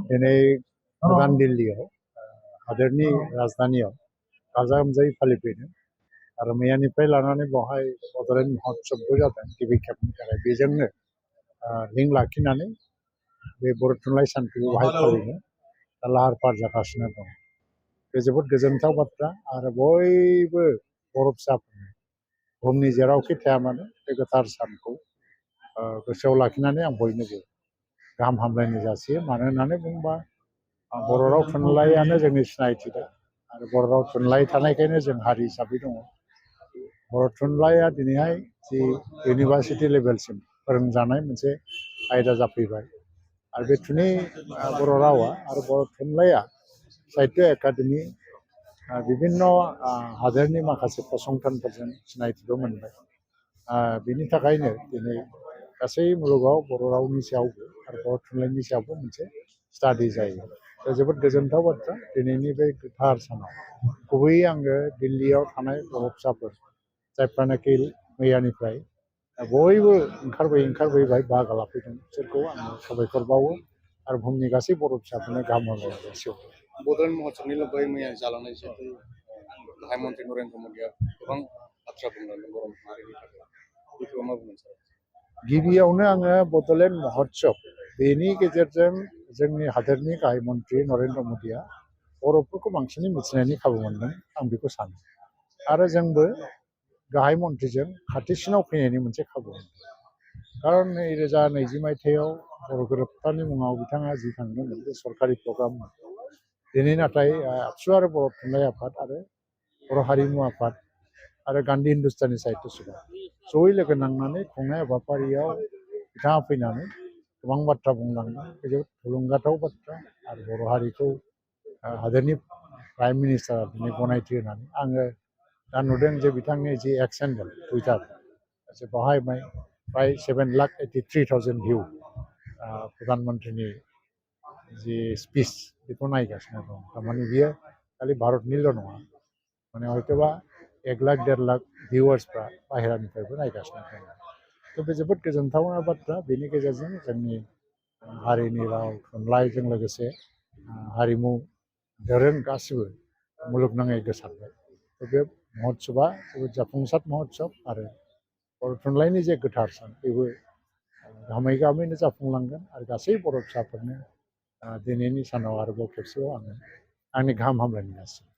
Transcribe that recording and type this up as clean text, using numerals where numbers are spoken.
दिनै गोदान दिल्लीयाव हादोरनि राजधानीयाव गाजा गोमजायै फालिफैदों आरो मैयानिफ्राय लानानै बेवहाय बड'लेण्ड महोत्सबबो जादों गिबि खेबनि थाखाय बेजोंनो लिंक लाखिनानै बे बर' थुनलाइ सानखौबो बेवहाय फालिनो लाहार फाहार जागासिनो दं। बे जोबोद गोजोनथाव बाथ्रा आरो बयबो बर' फिसाफोरनो बुहुमनि जेरावखि थाया मानो बे गोथार सानखौ गोसोआव लाखिनानै आं बयनोबो गाहाम हामलायनाय जासियो। मानो होननानै बुङोबा बर' राव थुनलाइयानो जोंनि सिनायथि दा आरो बर' राव थुनलाइ थानायखायनो जों हारि हिसाबै दङ। बर' थुनलाइया दिनैहाय जि इउनिभारसिटि लेभेलसिम फोरोंजानाय मोनसे आयदा जाफैबाय आरो बे बर' रावा आरो बर' थुनलाइया साहित्य एकाडेमि बिभिन्न हादोरनि माखासे फसंथानफोरजों सिनायथिबो मोनबाय। बिनि थाखायनो दिनै गासै मुलुगाव बर' रावनि सायावबो आरो बर' थुनलाइनि सायावबो मोनसे स्टाडि जायो। जोबोद गोजोनथाव बाथ्रा दिनैनि बे गोथार सानाव गुबैयै आङो दिल्लीयाव थानाय बर' फिसाफोर जायफ्रानाखि मैयानिफ्राय बयबो ओंखारबोयै बाहागो लाफैदों बिसोरखौ आङो साबायखर बावो आरो बुहुमनि गासै बर' फिसाफोरनो गाहाम हामलायनाय जासिहरो। बड'लेण्ड महोत्सबनि लोब्बायै मैया जालांनाय जिहेतु गाहाय मन्त्रि नरेन्द्र मदिया गोबां बाथ्रा बुंलांदों बर' माहारिनि थाखाय बेखौ मा बुंगोन सार? गिबियावनो आङो बड'लेण्ड महोत्सब बेनि गेजेरजों जोंनि हादोरनि गाहाय मन्त्रि नरेन्द्र मदिया बर'फोरखौ बांसिनै मिथिनायनि खाबु मोनदों आं बेखौ सानो आरो जोंबो गाहाय मन्थ्रिजों खाथिसिनाव फैनायनि मोनसे खाबु मोनदों। खारन 2020 मायथाइयाव बर' गोरोबथानि मुङाव बिथाङा जि थांदोंमोन बे सरकारि प्रग्राममोन। दिनै नाथाय आबसु आरो बर' थुनलाइ आफाद आरो बर' हारिमु आफाद आरो गान्धी हिन्दुस्तानी साहित्य सभा जयै लोगो नांनानै खुंनाय हाबाफारियाव बिथाङा फैनानै गोबां बाथ्रा बुंलांदों। बे जोबोद थुलुंगाथाव बाथ्रा आरो बर' हारिखौ हादोरनि प्राइम मिनिस्टारा दिनै गनायथि होनानै आङो दा नुदों जे बिथांनि जि एक्स हेन्डेल टुइटार बेवहाय फ्राय 7,83,000 भिउ प्रधान मन्त्रिनि जि स्पिच बेखौ नायगासिनो दं। थारमाने बियो खालि भारतनिल' नङा, माने हयथ'बा 1 लाख 1.5 लाख भिउवार्सफ्रा बाहेरानिफ्रायबो नायगासिनो दं। बे जोबोद गोजोनथावना बाथ्रा। बेनि गेजेरजों जोंनि हारिनि राव थुनलाइजों लोगोसे हारिमु दोरों गासिबो मुलुगनाङै गोसारबाय। बे महोत्सबा जोबोद जाफुंसार महोत्सब आरो बर' थुनलाइनि जे गोथार सान बेबो गाहामैनो जाफुंलांगोन आरो गासै बर' फिसाफोरनो दिनैनि सानाव आरोबाव खेबसेबाव आङो आंनि गाहाम हामलायनाय जासियो।